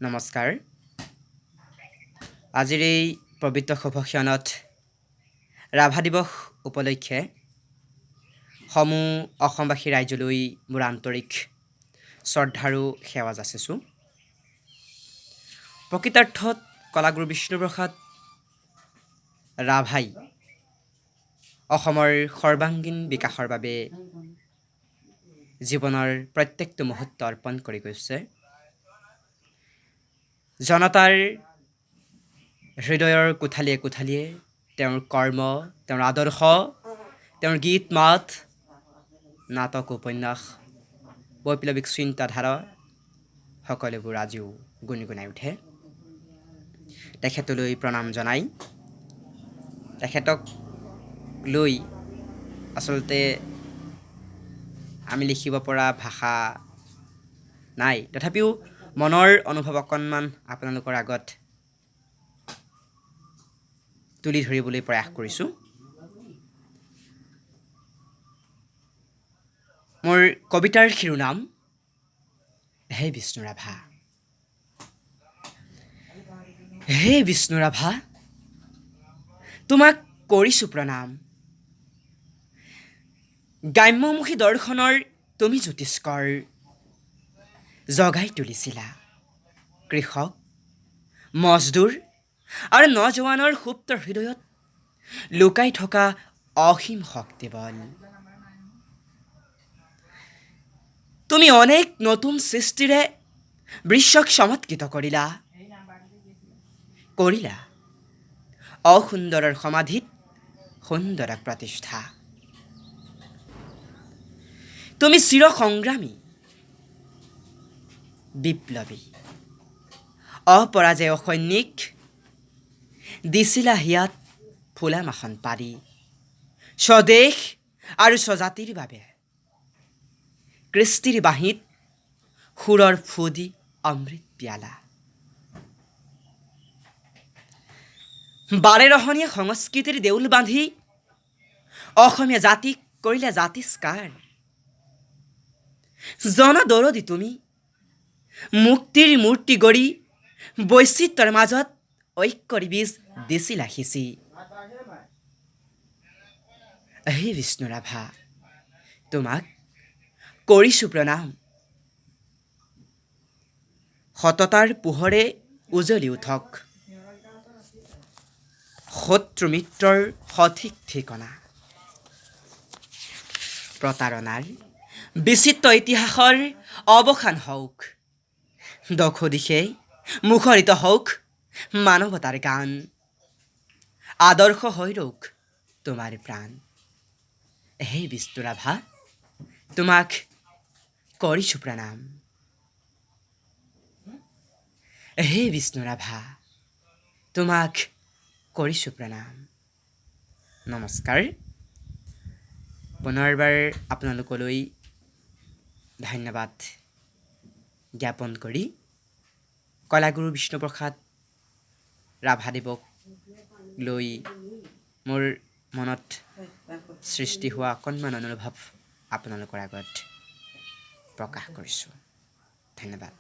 নমস্কাৰ। আজিৰ এই পবিত্ৰ শুভ ক্ষণত ৰাভা দিৱস উপলক্ষে সমূহ অসমবাসী ৰাইজলৈ মোৰ আন্তৰিক শ্ৰদ্ধাৰো সেৱা যাচিছোঁ। প্ৰকৃতাৰ্থত কলাগুৰু বিষ্ণুপ্ৰসাদ ৰাভাই অসমৰ সৰ্বাংগীন বিকাশৰ বাবে জীৱনৰ প্ৰত্যেকটো মুহূৰ্ত অৰ্পণ কৰি গৈছে। জনতাৰ হৃদয়ৰ কোঠালিয়ে কোঠালিয়ে তেওঁৰ কৰ্ম, তেওঁৰ আদৰ্শ, তেওঁৰ গীত মাত, নাটক, উপন্যাস, বৈপ্লৱিক চিন্তাধাৰা সকলোবোৰ আজিও গুণগুণাই উঠে। তেখেতলৈ প্ৰণাম জনাই তেখেতক লৈ আচলতে আমি লিখিব পৰা ভাষা নাই, তথাপিও মনৰ অনুভৱ অকণমান আপোনালোকৰ আগত তুলি ধৰিবলৈ প্ৰয়াস কৰিছোঁ। মোৰ কবিতাৰ শিৰোনাম হে বিষ্ণু ৰাভা। হে বিষ্ণু ৰাভা, তোমাক কৰিছোঁ প্ৰণাম। গ্ৰাম্যমুখী দৰ্শনৰ তুমি জ্যোতিষ্কৰ জগাই তুলিছিলা কৃষক, মজদুৰ আৰু নজোৱানৰ সুপ্ত হৃদয়ত লুকাই থকা অসীম শক্তিবল। তুমি অনেক নতুন সৃষ্টিৰে বিশ্বক চমৎকৃত কৰিলা কৰিলা অসুন্দৰৰ সমাধিত সুন্দৰক প্ৰতিষ্ঠা। তুমি চিৰ সংগ্ৰামী, বিপ্লৱী, অপৰাজেয় সৈনিক। দিছিলা হিয়াত ফুলা মাখন পাৰি স্বদেশ আৰু স্বজাতিৰ বাবে। কৃষ্টিৰ বাঁহীত সুৰৰ ফু দি অমৃত পিয়ালা। বাৰেৰহণীয়া সংস্কৃতিৰ দেউল বান্ধি অসমীয়া জাতিক কৰিলে জাতিষ্কাৰ। জনদৰদী তুমি মুক্তিৰ মূৰ্তি গঢ়ি বৈচিত্ৰ্যৰ মাজত ঐক্যৰ বীজ দিছিলা সিঁচি। হে বিষ্ণু ৰাভা, তোমাক কৰিছোঁ প্ৰণাম। সততাৰ পোহৰে উজলি উঠক শত্ৰু মিত্ৰৰ সঠিক ঠিকনা। প্ৰতাৰণাৰ বিচিত্ৰ ইতিহাসৰ অৱসান হওক, দশোদিশে মুখৰিত হওক মানৱতাৰ গান। আদৰ্শ হৈ ৰওক তোমাৰ প্ৰাণ। হে বিষ্ণু ৰাভা, তোমাক কৰিছোঁ প্ৰণাম। হে বিষ্ণু ৰাভা, তোমাক কৰিছোঁ প্ৰণাম। নমস্কাৰ। পুনৰবাৰ আপোনালোকলৈ ধন্যবাদ জ্ঞাপন কৰি কলাগুৰু বিষ্ণুপ্ৰসাদ ৰাভাদেৱক লৈ মোৰ মনত সৃষ্টি হোৱা অকণমান অনুভৱ আপোনালোকৰ আগত প্ৰকাশ কৰিছোঁ। ধন্যবাদ।